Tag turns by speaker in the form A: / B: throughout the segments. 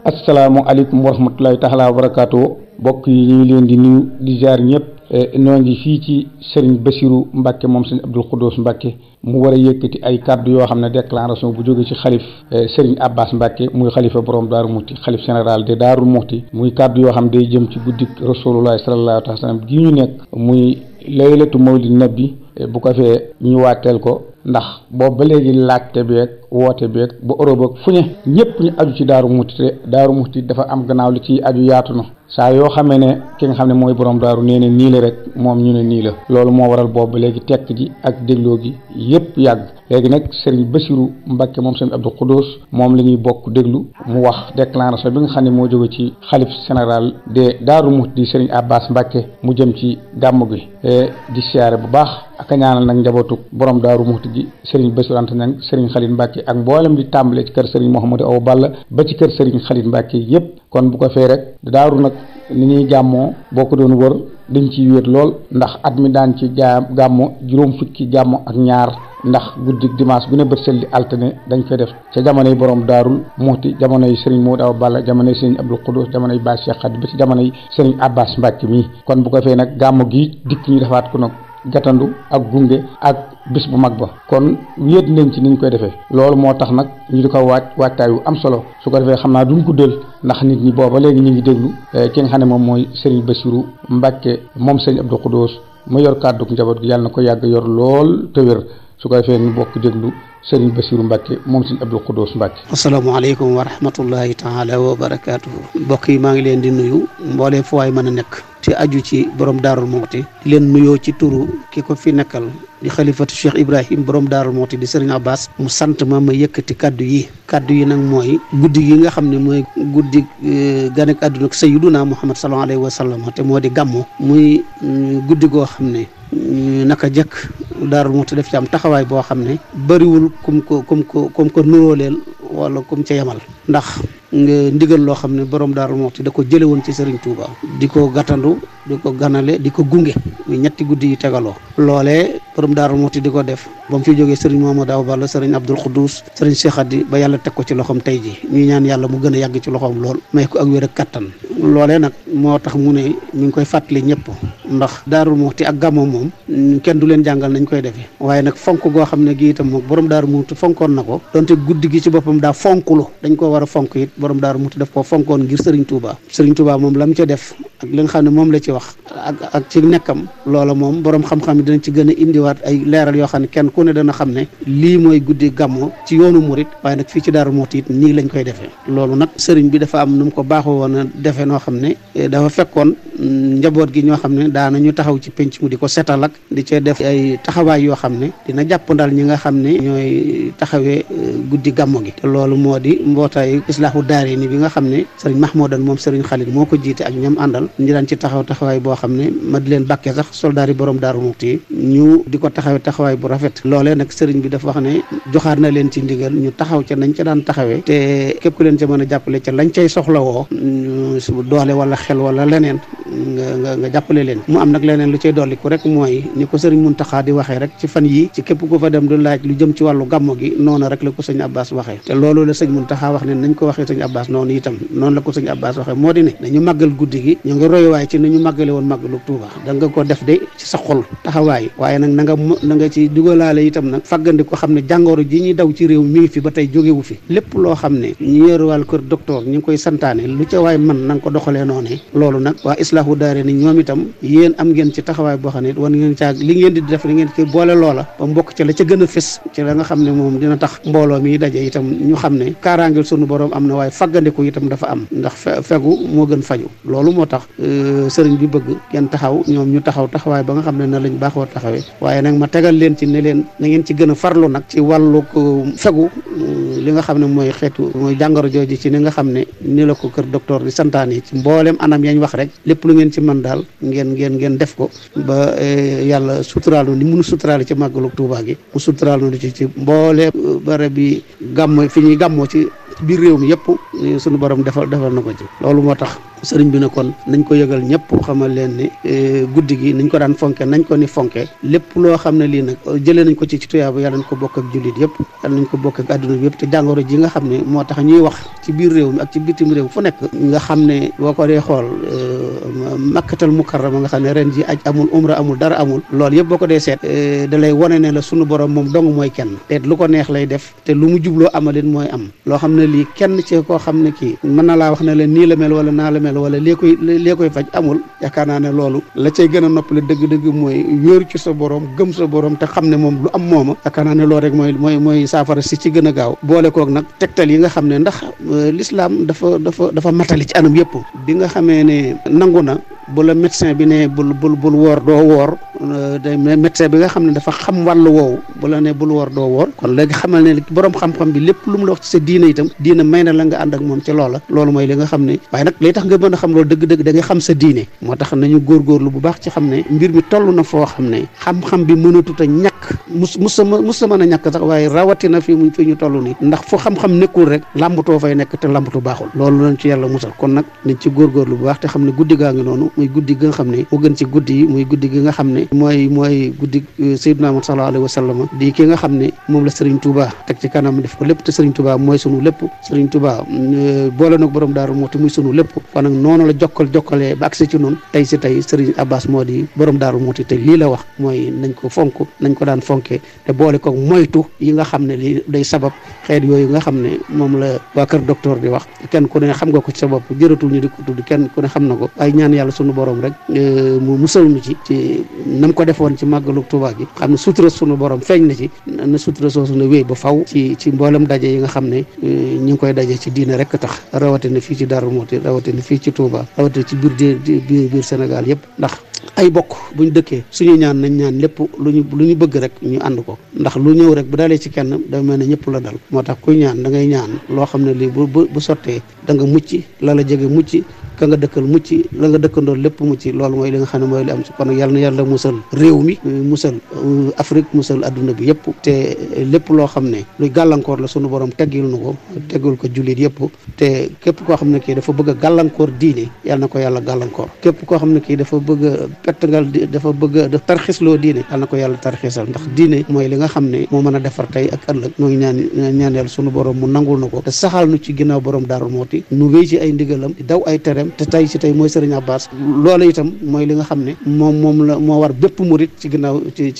A: asalaamaaleykum wa rahmatulahi taala wa barakaatu mbokk yi ñu ngi leen di nuyu di ziar ñëpp noo ngi fii ci Serigne Bassirou Mbacke moom Serigne Abdoul Khoudous Mbacke mu war a yëkkati ay kàddu yoo xam ne déclaration bu jóge ci xalif Serigne Abbas Mbacke muy xalifa borom Daaru Muxti xalif général de Daaru Muxti muy kàddu yoo xam day jëm ci guddik Rasulullah sallallahu alayhi wa sallam gi ñu nekk muy laylatu mawlid nabi bu ko fee ñu waateel ko ndax boobu ba léegi laajte beeg woote beeg ba Europe ak fu ne ñëpp ñu aju ci Daaru Muxti te Daaru Muxti dafa am gannaaw li ciy aju yaatu na saa yoo xamee ne ki nga xam ne mooy borom daaru nee ne nii la rek moom ñu ne nii la loolu moo waral boobu ba léegi tekk ji ak dégloo gi yëpp yàgg léegi nag Serigne Bassirou Mbacke moom Serigne Abdoul Khoudous moom la ñuy bokk déglu mu wax déclaration bi nga xam ne moo jóge ci xalif général de Daaru Muxti di Serigne Abbas Mbacke mu jëm ci gàmmu gi di siyaare bu baax ak ñaanal nag njabootu borom Daaru Muxti gi Serigne Bassirou Anta Niang Serigne Khalil Mbacke ak mboolem di tàmbale ci kër Serigne Mouhamadou Awa Balla ba ci kër Serigne Khalil Mbacke yëpp kon bu ko fee rek daaru nag ni ñuy gàmmoo boo ko doon wër dañ ciy wéet lool ndax at mi daan ci gàmmo juróom fukki gàmmo ak ñaar ndax guddi dimanche bu ne bët sel di altine dañ koy def ca jamonoy borom Daaru Muxti jamonoy Serigne Modou Awa Balla jamonoy Serigne Abdoul Khoudous jamonoy Baye Cheikh Khady ba ci jamonoy Serigne Abbas Mbacke mii kon bu ko fee nag gàmmo gi dikk ñu defaat ko nag gatandu ak gunge ak bis bu mag ba kon wéet nañ ci ni ñu koy defee loolu moo tax nag ñu di ko waajtaay wu am solo su ko defee xam naa duñ guddal ndax nit ñi booba léegi ñu ngi déglu ki nga xam ne moom mooy Serigne Bassirou Mbacke moom Serigne Abdoul Khoudous mu yor kàddu njaboot gi yàlla na ko yàgg yor lool te wér su ko defee ñu bokk déglu Serigne Bassirou Mbacke moom Serigne Abdoul Khoudous Mbacke.
B: asalaamaaleykum wa rahmatullahi taala wa barakaatuhu. mbokk yi maa ngi leen di nuyu mbooleem fu waay mën a nekk te aju ci borom Daaru Muxti di leen nuyoo ci turu ki ko fi nekkal di xalifatu Cheikh Ibrahim borom Daaru Muxti di Serigne Abbas mu sant ma yëkkati kaddu yi nag mooy guddi gi nga xam ne mooy guddi gane ak àdduna ak Sayyiduna Muhammad sallallahu alayhi wa sallam te moo di gàmmu muy guddi goo xam ne naka jëkk Daaru Muxti def ci am taxawaay boo xam ne bëriwul kum ko nuróoleel wala kum ca yemal ndax ndigal loo xam ne borom Daaru Muxti da ko jële woon ci Serigne Touba di ko gàttandu di ko ganale di ko gunge muy ñetti guddi yu tegaloo loolee borom Daaru Muxti di ko def ba mu fi jógee Serigne Mouhamadou Awa Balla Serigne Abdoul Khoudous Serigne Cheikh Khady ba yàlla teg ko ci loxoom tey ji ñuy ñaan yàlla mu gën a yàgg ci loxoom lool may ko ak wér ak kattan loolee nag moo tax mu ne mi ngi koy fàttali ñëpp ndax Daaru Muxti ak gàmmo moom kenn du leen jàngal nañ koy defee waaye nag fonk goo xam ne gi itam moom borom Daaru Muxti fonkoon na ko donte guddi gi ci boppam daa fonkulu dañ ko war a fonk it borom Daaru Muxti daf koo fonkoon ngir Serigne Touba moom la mu ca def ak li nga xam ne moom la ci wax ak ci nekkam loola moom borom xam-xam yi dinañ ci gën a indiwaat ay leeral yoo xam ne kenn ku ne dana xam ne lii mooy guddi gàmmo ci yoonu murit waaye nag fii ci Daaru Muxti it nii lañ koy defee loolu nag Serigne bi dafa am nu mu ko baaxoo woon a defee noo xam ne dafa fekkoon njaboot gi ñoo xam ne daana ñu taxaw ci penc mu di ko setal ak di cee def ay taxawaay yoo xam ne dina jàpp ndal ñi nga xam ne ñooy taxawee guddi gàmmo gi te loolu moo di mbootaayu islaahu daare ni bi nga xam ne Serigne Mahmoudan moom Serigne Khalil moo ko jiite ak ñoom àndal ñu daan ci taxawaay boo xam ne ma di leen bàkkee sax soldaar yi borom Daaru Muxti ñu di ko taxawaay bu rafet loolee nag Serigne bi dafa wax ne joxaat na leen ci ndigal ñu taxaw ca nañ ca daan taxawee te képp ku leen ca mën a jàppale ca lañ cay soxlawoo doole wala xel wala leneen nga jàppale leen mu am nag leneen lu cay dolli ku rek mooy ni ko Serigne Mountakha di waxee rek ci fan yi ci képp ku fa dem du laaj lu jëm ci wàllu gàmmo gi noonu rek la ko sëñ Abbas waxee te loolu la sëñ Mountakha wax ne nañ ko waxee sëñ Abbas noonu itam noonu la ko sëñ Abbas waxee moo di ne nañu màggal guddi gi ñu ngi royuwaay ci ni ñu màggale woon màggalu Touba da nga ko def de ci sa xol taxawaay waaye nag na nga ci dugalaale itam nag fàggandi ko xam ne jàngoro ji ñuy daw ci réew mi ngi fi ba tey jógewu fi lépp loo xam ne ñu yor wàllu kër docteur ñu ngi koy santaane lu ca waay man na nga ko doxalee noonu loolu nag waa Islaahu Daarayni ñoom itam yéen am ngeen ci taxawaay boo xam ne wan ngeen caag li ngeen di def li ngeen ci boole loola ba mbokk ci la ca gën a fës ci la nga xam ne moom dina tax mbooloo mi daje itam ñu xam ne kaaraangeel sunu borom am na waaye faggandiku itam dafa am ndax fegu moo gën faju loolu moo tax sëriñ bi bëgg ngeen taxaw ñoom ñu taxaw taxawaay ba nga xam ne na lañ baaxoo taxawee waaye nag ma tegal leen ci ne leen na ngeen ci gën a farlu nag ci wàllu fegu li nga xam ne mooy xeetu mooy jàngoro jooju ci ni nga xam ne ni la ko kër docteur di santaane ci mboolem anam yañ wax rek lépp lu ngeen ci mën daal ngeen def ko ba yàlla suturaal ni munu suturaal ci màggalu Tuubaa gi mu suturaal nu ci mboolem bare bi gàmmo fi ñuy gàmmoo ci biir réew mi yëpp suñu borom defal na ko ci loolu moo tax sëriñ bi ne kon nañ ko yëgal ñëpp xamal leen ni guddi gi nañ ko daan fonke nañ ko ni fonke lépp loo xam ne lii nag jëlee nañ ko ci tuyaaba yàlla nañ ko bokk ak jullit yëpp yàlla nañ ko bokk ak adduna bi yëpp te jàngoro ji nga xam ne moo tax ñuy wax ci biir réew mi ak ci bitim réew fu nekk nga xam ne boo ko dee xool makkatal mukarrama nga xam ne ren ji aj amul umra amul dara amul loolu yëpp boo ko dee seet da lay wane ne la sunu borom moom dong mooy kenn te lu ko neex lay def te lu mu jubloo amalin mooy am loo xam ne lii kenn ci koo xam ne kii mën na laa wax ne leen nii la mel wala naa la mel wala lee koy faj amul yaakaar naa ne loolu la cay gën a noppale dëgg-dëgg mooy wéeru ci sa borom gëm sa borom te xam ne moom lu am mooma yaakaar naa ne loolu rek mooy saafara si ci gën a gaaw boole koog nag tegtal yi nga xam ne ndax l'islam dafa matali ci anam yëpp bi nga xamee ne nangu na bu la médecin bi ne bul woor doo woor médecin bi nga xam ne dafa xam wàllu woowu bu la ne bul woor doo woor kon léegi xamal ne borom xam-xam bi lépp lu mu la wax ci sa diine itam diine may na la nga ànd ak moom ci loola loolu mooy li nga xam ne waaye nag lay tax nga mën a xam loolu dëgg-dëgg da ngay xam sa diine moo tax nañu góorgóorlu bu baax ci xam ne mbir mi toll na foo xam ne xam-xam bi mënatut a ñàkk mus sa mën a ñàkk sax waaye rawatina fi ñu toll nii ndax fu xam-xam nekkul rek làmbatoo fay nekk te làmbatu baaxul loolu lañ ci yàlla musal kon nag nañ ci góorgóorlu bu baax te xam ne guddi gaa ngi noonu muy guddi gi nga xam ne moo gën ci guddi yi muy guddi gi nga xam ne mooy guddi Seydina Muhammad sallallahu alayhi wa sallam di ki nga xam ne moom la Serigne Touba teg ci kanam def ko lépp te Serigne Touba mooy sunu lépp Serigne Touba boole nag borom Daaru Muxti muy sunu lépp kon nag noonu la jokkalee ba agsi ci noonu tey Serigne Abbas moo di borom Daaru Muxti te lii la wax mooy nañ ko fonk nañ ko daan fonke te boole ko moytu yi nga xam ne li day sabab xeet yooyu nga xam ne moom la waa kër docteur di wax kenn ku ne xam nga ko ci sa bopp jëratul ñu di ko tudd kenn ku ne xam na ko ay ñaan yàlla sunu borom rek mu musal ñu ci nam ko defoon ci màggalu Tuubaa gi xam ne sutura sunu borom feeñ na ci na sutura soosu na wéy ba faw ci mboolem daje yi nga xam ne ñu ngi koy daje ci diine rek tax rawatina fii ci Daaru Muxti rawatina fii ci Touba rawatina ci biir Sénégal yëpp ndax ay bokk buñ dëkkee suñu ñaan nañ ñaan lépp lu ñu bëgg rek ñu ànd ko ndax lu ñëw rek bu dalee ci kenn da mel ne ñëpp la dal moo tax kuy ñaan da ngay ñaan loo xam ne lii bu sottee da nga mucc la jege mucc ka nga dëkkal mucc la nga dëkkandoo lépp mucc loolu mooy li nga xam ne mooy li am si kon nag yàlla na yàlla musal réew mi musal Afrique musal adduna bi yëpp te lépp loo xam ne luy gàllankoor la sunu borom teggil nu ko teggul ko jullit yëpp te képp koo xam ne kii dafa bëgg a gàllankoor diine yàlla na ko yàlla gàllankoor képp koo xam ne kii dafa bëgg a pettangal dafa bëgg a tarxisloo diine yàlla na ko yàlla tarxisal ndax diine mooy li nga xam ne moo mën a defar tey ak ëllëg ñoo ngi ñaan yàlla sunu borom mu nangul na ko te saxal nu ci ginnaaw borom Daaru Muxti nu wéy ci ay ndigalam di daw ay terem te tey mooy Serigne Abbas loola itam mooy li nga xam ne moom la moo war bépp murit ci ginnaaw ci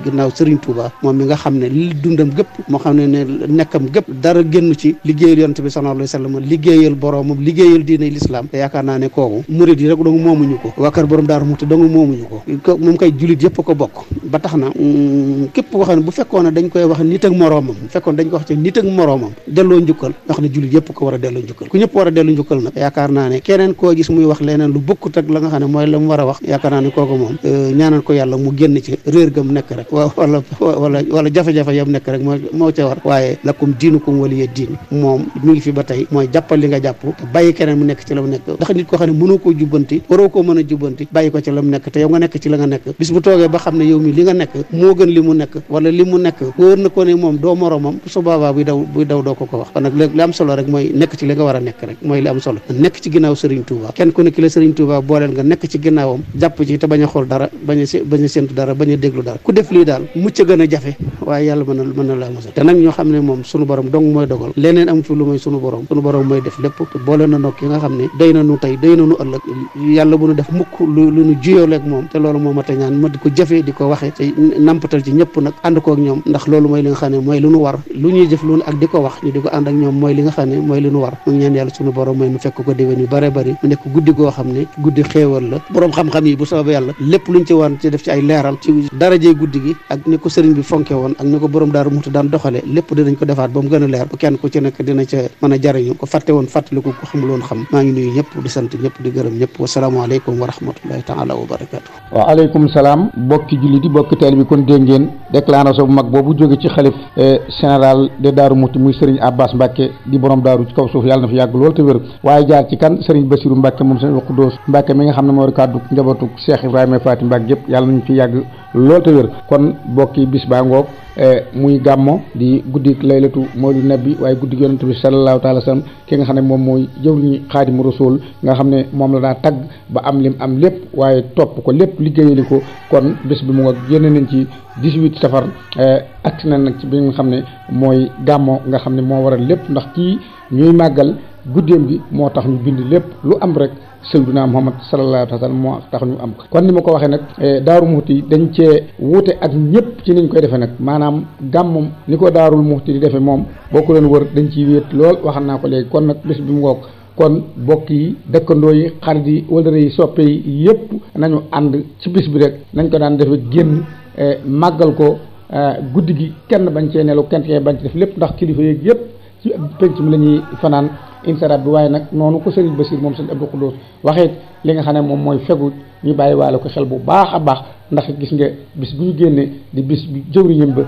B: ginnaaw Serigne Touba moom mi nga xam ne li dundam gépp moo xam ne nekkam gépp dara génn ci liggéeyal yonent bi sallallahu alayhi wa sallam liggéeyal boromam liggéeyal diine l'islam te yaakaar naa ne kooku murit yi rek dong moomuñu ko waa kër borom Daaru Muxti dong moomuñu ko moom kay jullit yëpp ko bokk ba tax na képp koo xam ne bu fekkoon ne dañ koy wax nit ak moroomam bu fekkoon dañ ko wax ci nit ak moroomam delloo njukkal wax ne jullit yëpp ko war a delloo njukkal ku ñëpp war a delloo njukkal nag yaakaar naa ne keneen koo gis muy wax leneen lu bokkut ak la nga xam ne mooy la mu war a wax yaakaar naa ne kooku moom ñaanal ko yàlla mu génn ci réer gam nekk rek wala jafe-jafe yam nekk rek moo ca war waaye lakum diinukum waliya diin moom mi ngi fi ba tey mooy jàppal li nga jàpp te bàyyi keneen mu nekk ci la mu nekk ndax nit koo xam ne mënoo koo jubbanti waroo koo mën a jubbanti bàyyi ko ci la mu nekk te yow nga nekk ci la nga nekk bis bu toogee ba xam ne yow mi li nga nekk moo gën li mu nekk wala li mu nekk wóor na ko ne moom doo moromam su boobaa buy daw doo ko wax kon nag li am solo rek mooy nekk ci li nga war a nekk rek mooy li am solo nekk ci ginnaaw Serigne Touba kenn ku ne ki la Serigne Touba booleel nga nekk ci ginnaawam jàpp ci te bañ a xool dara bañ a séntu dara bañ a déglu dara ku def lii daal mucc gën a jafe waaye yàlla mën na laa musal te nag ñoo xam ne moom sunu borom dong mooy dogal leneen am fi lu mooy sunu borom mooy def lépp te boole na nokk yi nga xam ne day na nu tey day na nu ëllëg yàlla bu nu def mukk lu nu juyooleeg moom te loolu moo ma te ñaan ma di ko jëfee di ko waxe te nampatal ci ñëpp nag ànd kook ñoom ndax loolu mooy li nga xam ne mooy lu nu war lu ñuy jëf lu ak di ko wax ñu di ko ànd ak ñoom mooy li nga xam ne mooy li nu war mu ñaan yàlla sunu borom mooy nu fekk ko déwén yu bare bari mu nekk guddi goo xam ne guddi xéewal la borom xam-xam yi bu soobee yàlla lépp luñ ci wan ci def ci ay leeral ci darajey guddi gi ak ni ko sëriñ bi fonke woon ak ni ko borom Daaru Muxti daan doxale lépp dinañ ko defaat ba mu gën a leer ba kenn ku ci nekk dina ca mën a jariñu ko fàtte woon fàttaliku ko xamul woon xam maa ngi nuyu ñëpp di sant ñëpp di gërëm ñëpp wasalaamaaleykum wa rahmatullahi taala wa barakatu
A: waaw aleykum salaam bokki julli di bokki teel bi kon dégg ngeen déclaration bu mag boobu jóge ci xalif général de Daaru Muxti muy Serigne Abbas Mbacke di borom daaru ci kaw suuf yàlla na fi yàgg lool te wér waaye jaar ci kan Serigne Bassirou Mbacke moom Serigne Khoudoss Mbacke mi nga xam ne moo kàddu njabootu Cheikh Ibrahima Faty Mbacke yëpp yàlla nañu fi yàgg lool te wér kon bokki bis baa ngoog muy gàmmo di guddik laylatu mawlid nabi waaye guddik yonent bi sallallahu taala sallam ki nga xam ne moom mooy jëwriñu Xaadimu Rasuul nga xam ne moom la daa tagg ba am lim am lépp waaye topp ko lépp liggéeyali ko kon bis bi mu nga génn nañ ci 18 safar agsi na nag ci bi nga xam ne mooy gàmmo nga xam ne moo waral lépp ndax kii ñuy màggal guddeem gi moo tax ñu bind lépp lu am rek Seydina Muhammad sallallahu alayhi wa sallam moo tax ñu am kon ni ma ko waxee nag Daaru Muxti dañ cee wuute ak ñëpp ci niñ koy defee nag maanaam gàmmam ni ko Daarul Muxti di defee moom boo ko doon wër dañ ciy wéet lool waxal naa ko léegi kon nag bés bi mu ngoog kon bokk yi dëkkandoo yi xarit yi wëllëre yi soppe yi yëpp nañu ànd ci bis bi rek nañ ko daan defee génn màggal ko guddi gi kenn bañ cee nelaw kenn cee bañ ci def lépp ndax kilifa yeeg yëpp ci penc mi la ñuy fanaan insaraat bi waaye nag noonu ko Serigne Bassirou moom Serigne Abdou Khoudoss waxee li nga xam ne moom mooy fegu ñu bàyyi waale ko xel bu baax a baax ndax gis nga bis bu ñu génnee di bis bi jëwriñam ba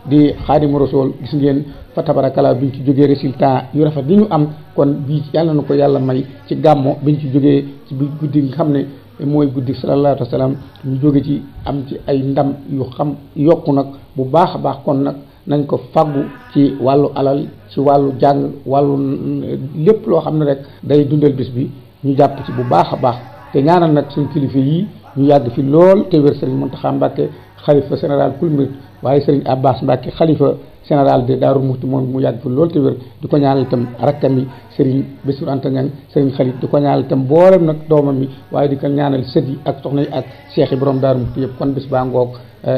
A: di Xaadimu Rasuul gis ngeen fa tabarakala biñ ci jógee résultat yu rafet yi ñu am kon bii yàlla na ko yàlla may ci gàmmo biñ ci jógee ci bi guddi nga xam ne mooy guddi sallallahu alayhi wa sallam ñu jóge ci am ci ay ndam yu xam yokku nag bu baax a baax kon nag nañ ko faggu ci wàllu alal ci wàllu jàng wàllu lépp loo xam ne rek day dundal bis bi ñu jàpp ci bu baax a baax te ñaanal nag suñ kilifa yi ñu yàgg fi lool te wér Serigne Mountakha Mbacké xalifa général kul murid waaye Serigne Abbas Mbacké xalifa général de Daaru Muxti moom mu yàgg fi lool te wér di ko ñaanal itam rakkam yi Serigne Bassirou Anta Niang Serigne Khalid di ko ñaanal itam boolem nag doomam yi waaye di ko ñaanal sët yi ak soxna yi ak cheikh yi borom Daaru Muxti yëpp kon bis baa ngoog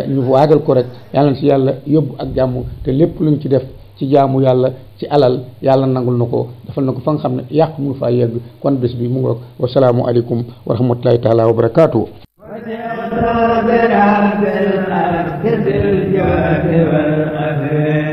A: ñu waagal ko rek yàlla na si yàlla yóbbu ak jàmm te lépp luñ ci def ci jaamu yàlla ci alal yàlla nangul na ko defal na ko fa nga xam ne yàq mu faa yegg kon bés bi mu ngoog wasalaamu aleykum wa rahmatullahi taala wa barakaatu
C: برب الأرض بالجود والعفو